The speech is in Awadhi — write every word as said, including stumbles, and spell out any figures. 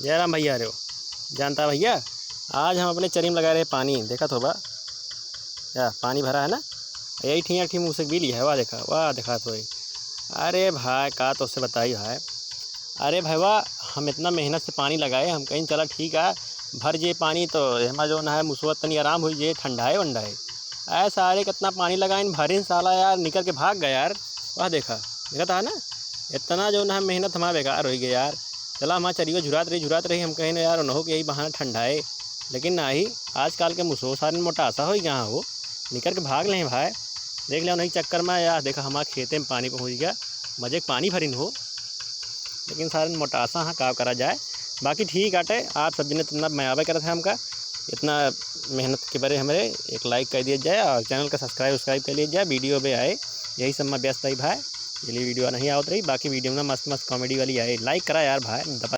जय राम भैया रे। जानता भैया, आज हम अपने चरी में लगा रहे पानी, देखत होबा, या पानी भरा है ना, यही ठिया ठी मुँह से भी लिया है, वाह देखा, वाह देखा तो। अरे भाई, का तो से बताई भाई, अरे भैया, हम इतना मेहनत से पानी लगाए, हम कहीं चला ठीक है, भर जे पानी तो एमा जो ना है मुसवा तनी आराम हुई जे ठंडाए वंडाए। ऐसा अरे कितना पानी लगाइन भरिन साला यार, निकल के भाग गया यार। वाह देखा, देखा था ना, इतना जो ना मेहनत हमारा बेकार हो गया यार। चला हमारा चरियो झुरात रही, झुरात रही, हम कहीं ना यार उन्हों के यही बहाना ठंडाए, लेकिन नाही, आजकल के मुसो सारे मोटासा हो गया हो, निकल के भाग लें भाई। देख लिया उन्हीं चक्कर में यार, देखा हमारे खेते में पानी पहुँच गया, मजे के पानी भरिन हो, लेकिन सारे मोटासा हाँ का करा जाए। बाकी ठीक आटे, आप सब जने इतना मयाबे करत है हमका, इतना मेहनत के बरे हमरे एक लाइक कर दिया जाए और चैनल का सब्सक्राइब उस्क्राइब कर लिया जाए। वीडियो पे आए, यही सब में व्यस्त है भाई, इसलिए वीडियो नहीं आवत रही। बाकी वीडियो में मस्त मस्त कॉमेडी वाली आए, लाइक करा यार भाई, दबा